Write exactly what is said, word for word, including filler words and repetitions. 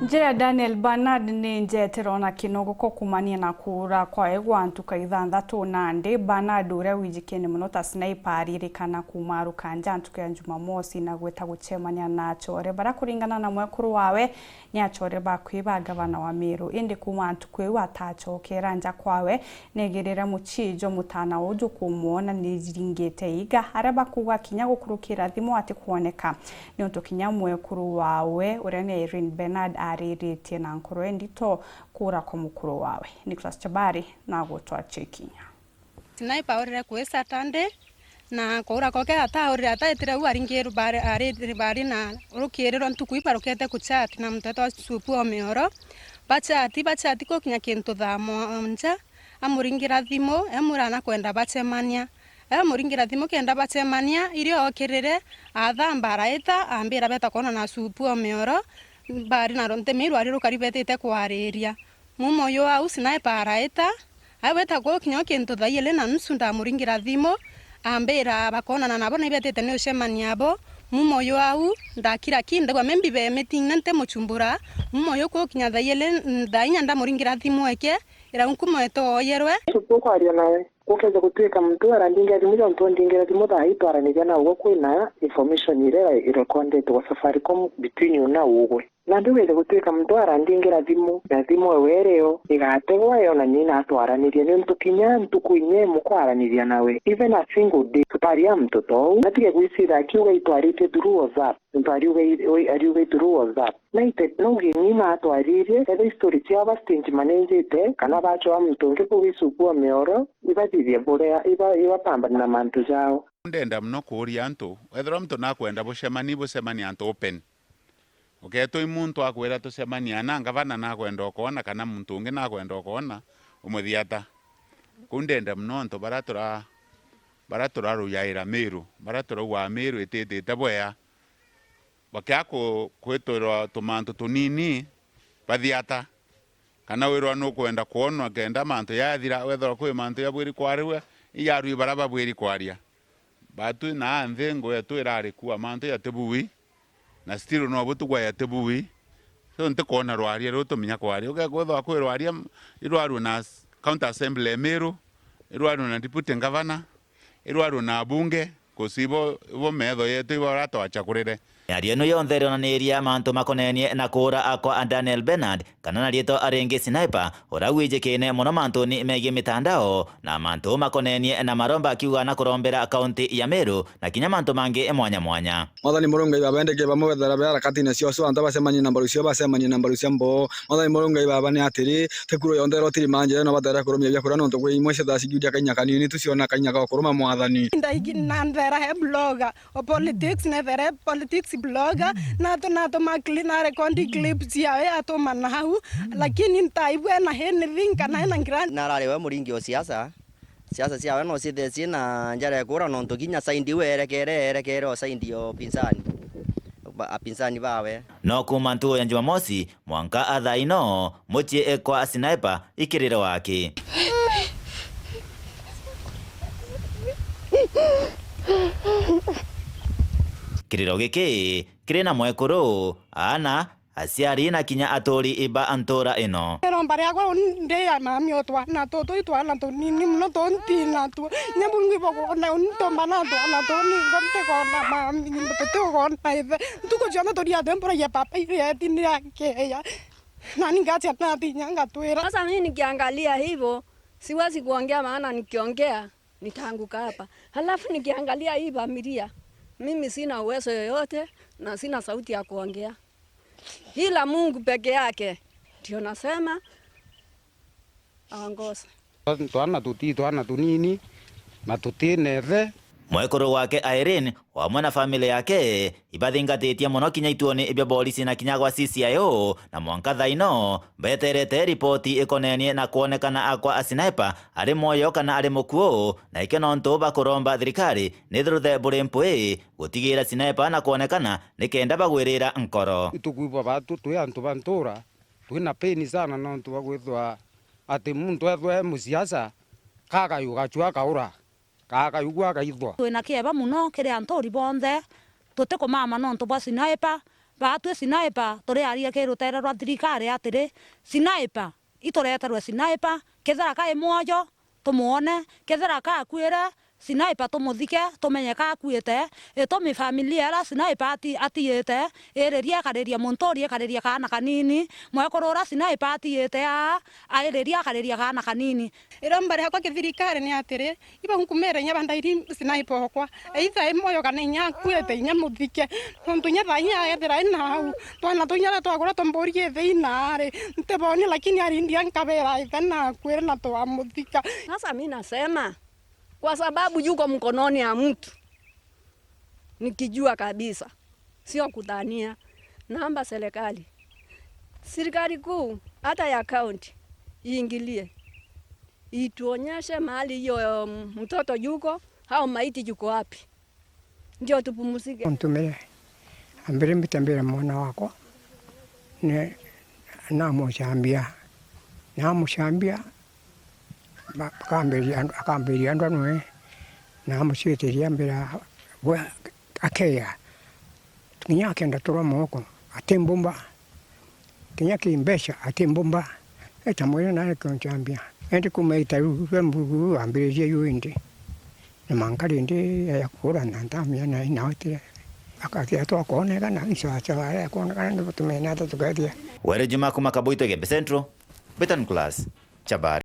Njira ya Daniel Bernard ni njetero na kinogoku kumania na kuura kwawe gwa ntuku ithanthatu nandi. Bernard, uria wijikene mono ta sniper, aririkana kuuma aruka nja ntuku ya Jumamosi na gwita gucemania na achore baria, kuringana na mwekuru wawe, ni achore bakui ba gavana wa Meru. Indi kuuma ntuku iu atachokera nja kwawe, negirire mucii jwa mutana uju kumwona niringite iga, aria bakuuga kinya gukurukira thimu atikwoneka, niuntu kinya mwekuru wawe, uria ni Irene Bernard, ariritie na nkoro indito kuura kwa mukuru wawe. Nicholas Chabari na gutwacha ikinya. Sniper aurire kwi Saturday, na kuura kwake ataurire, ataetire u aringi rubari, ari rubari na rukirirwa ntuku ibarukite kuchat na muntu etwa Supu Omioro. Bachati, bachati gukinya kintu thaa mwanja, amuringira thimu, emwira nakwenda bacemania. Emuringira thimu kenda bacemania, irio okirire, athamba araita, ambira beta kwona na Supu Omioro, bari na ntemi rwari rukari betite kwariria. Mumo uyu au sniper araita, agweta gukinya kintu thaa ili na nusu ndamuringira thimu, ambira bakonana nabo na ibetite ni ucemania abo. Mumo uyu au ndakira ki, ndegwa membi be meeting na ntimuchumbura. Mumo uyu gukinya thaa ili, thaa inya ndamuringira thimu eke, ira nkumo eto oyerwe. Tuku kwaria nawe. Gukethia gutwika muntu arandingira thimu, jontu undingira thimu thaa ii twaraniria na ugwe, kwina information iria irecordetwe gwa Safaricom between you na ugwe. Nandi withia gutwika muntu arandingira thimu, na thimu ewe irio igategwa yo na nyina atwaranirie, niuntu kinya ntuku inya imwe kwaraniria nawe, even a single day, tutaria muntu tou. Natige gwicira akiuga itwaritie through WhatsApp, nontu ariuga i-, oi-, ariuga i through WhatsApp. Naite, nauge nyina atwaririe, ethira story ciao ba stage manenjete, kana bachwa muntu ungi kuu Supu Omioro, ibathithie buria, iba-, ibapambane na mantu jao. Ndenda mono kuuria antu, wethirwa muntu nakwenda bucemani, bucemani antu open. Uketwi muntu akwira tucemani ana, ngavana nakwenda ukoona, kana muntu ungi nakwenda ukoona, umuthi ata? Kuu ndenda mono antu baria tura-, baria turaruyaira Miru, baria turaugaa Miru ititite bwea, bakia ku-, kwitwirwa tumantu tunini, bathi ata? Kana wirwa nukwenda kwonwa kenda mantu yathira, wethirwa kwi mantu yabwiri kwariwa, ijarui baria babwiri kwaria. Batwi na nthi, ngugi yetu irari kua, mantu jatibui, na still no butugwa jatibui. So, ntikwona rwaria ruu tuminya kwaria. Ugekwithwa kwi rwaria irwarue na s-, county assembly ya Miru, irwarue na deputy governor, irwarue na abunge, 'cause ibo, ibo metho yetu, ibo baratwacha kurire. Miario ino yonthe irionaniria mantu makonenie na kuura akwa a Daniel Bernard, kana na riitwa ringi Sniper, uria wijikene mono mantuni megii mitandao, na mantu makonenie na maromba akiuga na kurombera kaunti ya Miru, na kinya mantu mangi mwanya mwanya. Mwathani Murungu Ngai Baba, endeke bamwe bethera be harakatine cio cio, antu bacemanie na mbaru cio, bacemanie na mbaru cia mboo. Mwathani Murungu Ngai Baba, ni atiri, ti kuru yonthe irotiri manjira, no batere kurumia biakuria, nontu kwi imwe ciethaa cikiuria kainya kanini, tu ciona kainya ga kuruma, Mwathani. Ndaigi na nthera he blogger, o politics, nethere politics blogger, natu, natu ma clean, na record clip ciawe atuma nau, lakini ntaigua ena anything kana ena grant. Narari we muringi o siasa, siasa ciawe no ciithire ciina njara ya kuura, nontu kinya side iu erekere, erekere o side ya upinzani, ba-, apinzani bawe. No kuuma ntuku ya Jumamosi mwanka a thaa ino, mucii kwa Sniper ikiriro aki. Kiriro giki kiri na mwekuru, aana, aciari na kinya aturi ba ntuura ino. Iromba riakwa uni ndi ya mami o twana tutu, i twana tunini mono tunti natuo. Inya Murungu ibokwona uni ntomba na twana tunini, ngo ntikona mami, tutikona ithe. Ntuku cionthe turiathwe mbura ya papa iria etini yakeya. Nani ngacia na thinya ngatwira. Sasa mimi nikiangalia hivyo, siwezi kuongea, maana nikiongea nitaanguka hapa. Halafu nikiangalia hii familia, mimi sina uwezo yoyote na sina sauti ya kuongea. Ila Mungu peke yake ndio nasema aongoze. Twana tuti, twana tunini, na tutina ithe. Mwekuru wake Irene, o amwe na family yake, ibathingatitie mono kinya ituoni bia borisi na kinya gwa C C I O, na mwanka thaa ino, beterete ripoti ikonenie na kwonekana akwa a Sniper ari mwoyo kana ari mukuu, na ikio nontu bakuromba thirikari nithuruthe buri mpwi gutigira Sniper na kwonekana nikenda bagwirira nkoro. Itukwigua batu twi antu ba ntura, twina pain sana nontu bwa kwithwa ati muntu ethwa e musiasa, kagayu gachua kaura. Kaa kayugua gaithwa. Twina kieba mono kiri anturi bonthe, tutikumama nontu bwa Sniper, Baatwi sniper, turiaria ki ruteere rwa thirikari atiri, sniper, itureterwe sniper, kethira kai mwoyo, tumwone, kethira kakuire, sniper tumuthike, tumenye kakuite. Itumi familia iria sniper ati-, atiite, iriria ikariria muntu uria ikariria kaana kanini. Mwekuru uria sniper atiite aa, airiria akariria kaana kanini. Iromba riakwa kithirikari ni atiri, iba nkumire inya bandairi sniper okwa, either i mwoyo kana inya akuite, inya muthike. Nontu inya thaa inya ethira ina au, twana tuinya turia twagura tumburie thina ari, ntiboni, lakini arindia nkabera ithe na akuire na twamuthika. Sasa mi nasema, kwa sababu yuko mkononi ya mtu, nikijua kabisa, sio kudhania. Naomba serikali, serikali kuu, hata ya kaunti, iingilie, ituonyeshe mahali hiyo, mm, mtoto yuko au maiti yuko wapi, ndio tupumzike. Ntumire, ambire mbite mbire mwana wakwa, ni, namucambia, namucambia, ba-, akambiria andu, akambiria andu anwe, namucitiria mbira, we, akeya, kinya akenda turwa moko, atimbumba, kinya ki mbeca, atimbumba, eta mwire nare kioncambia. Indi kuma ita riu, rwe mbugu ambiririe yu indi, na manka rindi ya kura na ntamia na inaotire, akathia twakoneka na isacha ware akonekana ni butumene ata tukethia. Were Juma kuma Kaboito, Igembe Central, Betan Class, Chabari.